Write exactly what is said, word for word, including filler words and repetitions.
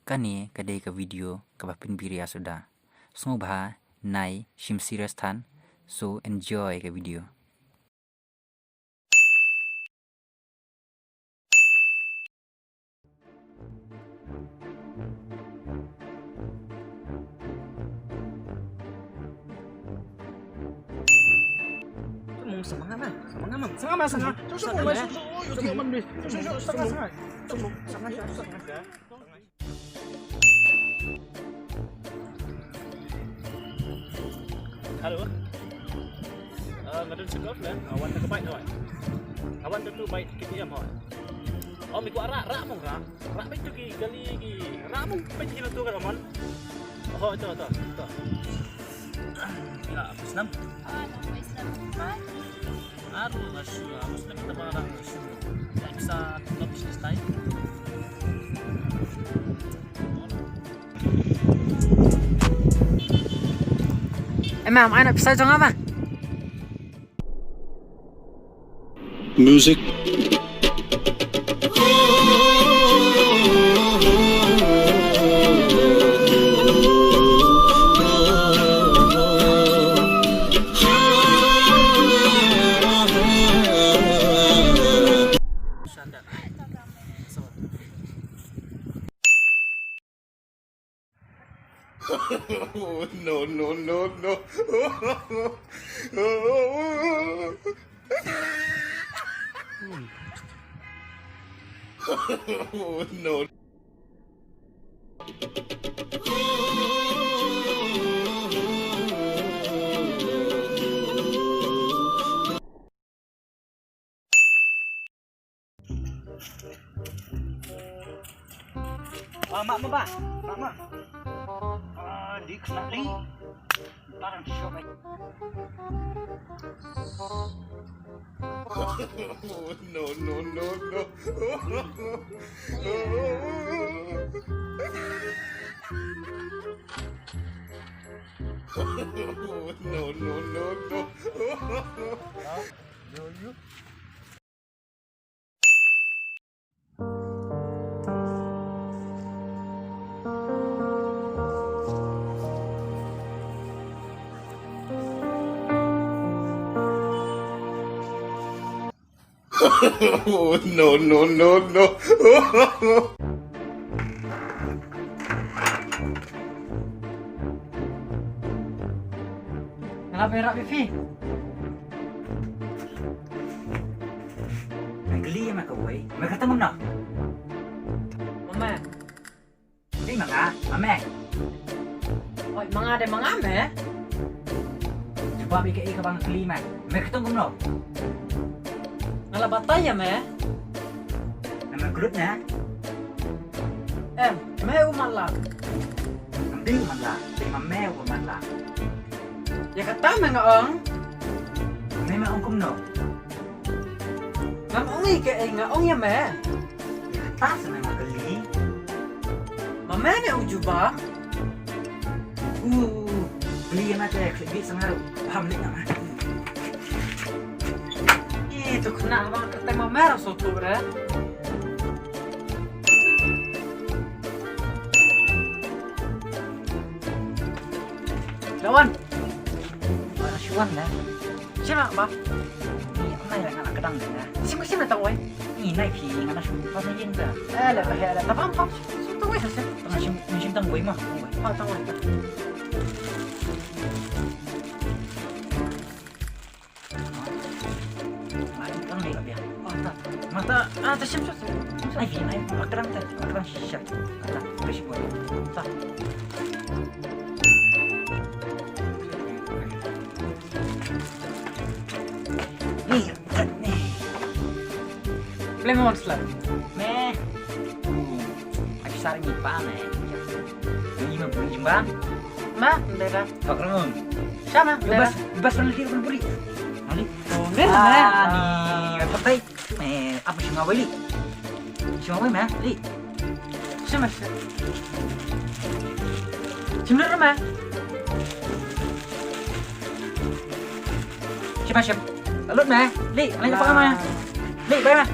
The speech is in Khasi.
Kane ka dei ka video kaba pynbiria suda. Sngewbha nai shim serious than, so enjoy ka video. Sanga, sanga, sanga. Hello. Uh, nga don sa golf lah. Awan ta ka bike awan. Awan ta tu bike K T M awan. Oh, mi ku ara, ra mong ra. Ra bike tu ki gali ki. Ra mong bike ki na tu ka awan. Oh, tu, tu, tu. Ila, Islam. Ah, nama Islam. Aru nga shu, ah, Muslim kita ba nga shu. Ya, bisa, no business time. Eh, ma'am, ai na pisa jong nga, ma'am. Music. No, no, no, no. No. Ah, mak, mak, bah. Mak, mak. Ah, di kena li. Barang shop. No, no, no, no. No, no, no, no. Huh? Yo, yo. No, no, no, no. Nga la berak bifi. Nga gli ïa me kawei. Me kata ngumno? Mama. Dei ma nga, ma me. Oi, ma nga dei ma nga me. Jubab ïa kaei kaba nga kylli me. Me kata ngumno? Nga la batai ïa me. Nga me klut ne? Em, me u matlah. Ngam dei u matlah, dei ma me u matlah. Ïa kata me nga ong. Me me ong kumno? Ngam ong ïa kaei, nga ong ïa me. Ïa kata sa me nga kylli. Ma me ne u jubab? U, kylli ïa me te khlem bit sa nga ruh. Paham leh nga me. Ih, tu khynnah ba kata ma me ruh sngewthuh re. Lawan. Ba shuwan na. Shim ba. Ni nai la nga la ka dang na. Shim shim la tang wai. Ni nai phi nga la shu ba na yin da. Eh, la ba he la ta bam bam. Shim tang wai sa shim. Tang shim, shim tang wai ma. Ha, tang wai. Ai, tang wai la bia. Oh, ta. Ma ta, ah, ta shim shim. Ai, phi nai, la ka dang ta, la ka dang shisha. Ta, ta shim wai. Ta. Ni, ni. Play mo sla. Me. Aku sar ni pa me. Ni ma buri jumba. Ma, ndera. Pak Ramon. Sama, ndera. Bas, bas lagi pun buri. Mali. Oh, ndera. Ah, ni. Apa tai? Eh, apa sih ngawali? Shim wai me, li. Shim, shim. Shim lut me. Shim, shim. Lut me, li. Lai pa me. Li, bai me.